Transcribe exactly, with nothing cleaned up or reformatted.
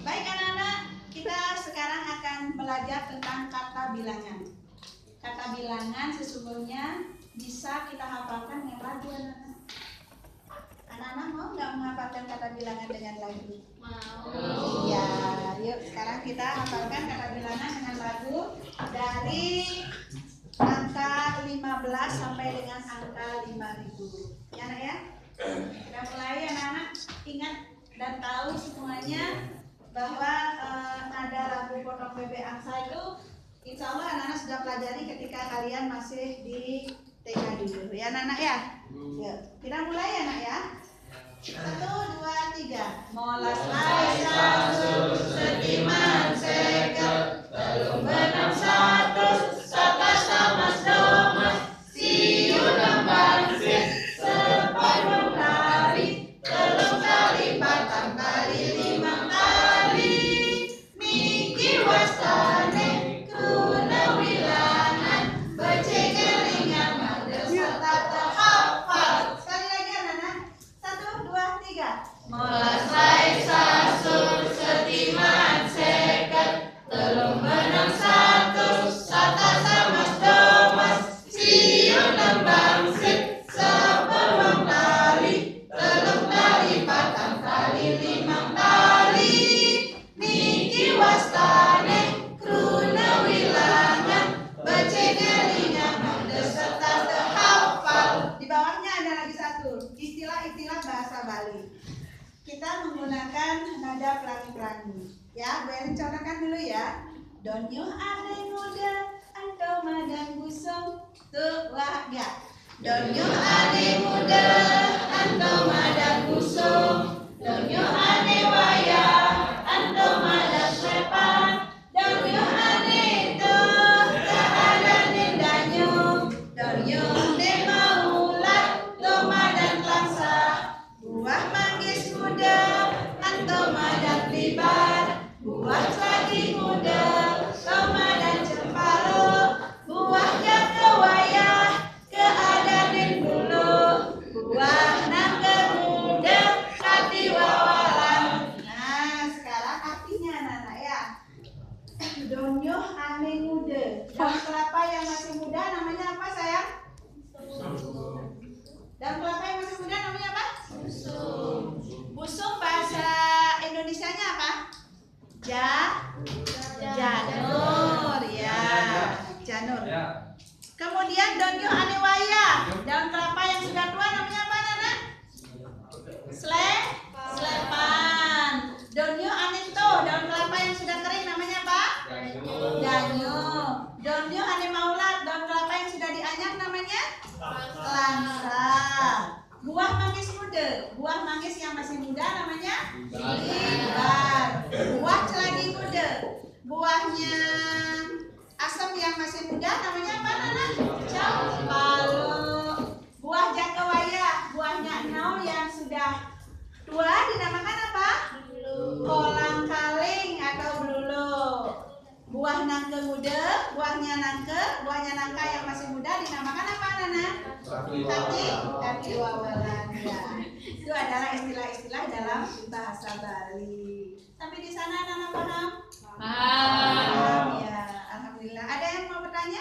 Baik anak-anak, kita sekarang akan belajar tentang kata bilangan. Kata bilangan sesungguhnya bisa kita hafalkan dengan lagu, anak-anak. Anak-anak mau nggak menghafalkan kata bilangan dengan lagu? Mau. Iya, yuk sekarang kita hafalkan kata bilangan dengan lagu dari angka lima belas sampai dengan angka lima ribu. Ya, Nak, ya? Kita mulai, anak-anak. Ingat dan tahu semuanya bahwa, eh, nada lagu Potong Bebek Angsa itu insya Allah anak-anak sudah pelajari ketika kalian masih di T K dulu, ya, anak-anak, ya? Yuk, kita mulai ya, Nak, ya. Satu, dua, tiga. Molas lai sasur setiman seket, telung benang satus, satas samas domas, siu nembang sit, sepuluh kali, telung kali, patang kali, limang kali. Niki wastane kruna wilangan, becik kelingan mangda serta terhafal. Sekali lagi, anak-anak. Satu, dua, tiga. Molas lai sasur setiman seket, telung benang satus, satas samas domas, siu nembang sit, sepuluh kali, telung kali, patang kali, limang kali. Niki wastane kruna wilangan, becik kelingan mangda serta terhafal. Di bawahnya ada lagi satu, istilah-istilah bahasa Bali. Kita menggunakan nada pelangi-pelangi. Ya, Bu Erin contohkan dulu ya. Don nyuh ane nguda, ento madan busung. Tuh, wah, ya. Don nyuh ane nguda, ento madan busung. Don nyuh ane wayah, ento madan slepan. Don nyuh ane tuh, keadanin danyu. Don nyuh ne maulat, ento madan tlangsah. Buah manggis nguda, ento madan libar. Buah cagi nguda, ento madan cempalo. Buah jaka wayah, keadanin bulu. Buah nangka nguda, kati wawalan. Nah, sekarang artinya, anak-anak, ya. Don nyuh ane nguda. Daun kelapa yang masih muda namanya apa, sayang? Daun kelapa yang masih muda namanya apa? Busung. Busung bahasa Indonesianya apa? Ja-, janur, ya. Janur. Ya. Kemudian don nyuh ane wayah. Daun kelapa yang sudah tua namanya apa, anak-anak? Sle-, slepan. Don nyuh ane tuh, daun kelapa yang sudah kering namanya apa? Danyu. Danyu. Don nyuh ane maulat, daun kelapa yang sudah dianyam namanya? Tlangsah. Buah manggis muda, buah manggis yang masih muda namanya? Libar. Buah celagi muda, buahnya asem yang masih muda namanya apa, anak-anak? Cempalo. Buah jaka wayah, buahnya enau yang sudah tua dinamakan apa? Kolang kaling atau blulu. Buah nangka muda, buahnya nangka, buahnya nangka yang masih muda dinamakan apa, anak-anak? Kati, kati wawalan, ya. Itu adalah istilah-istilah dalam bahasa Bali. Sampai di sana anak-anak paham? Paham.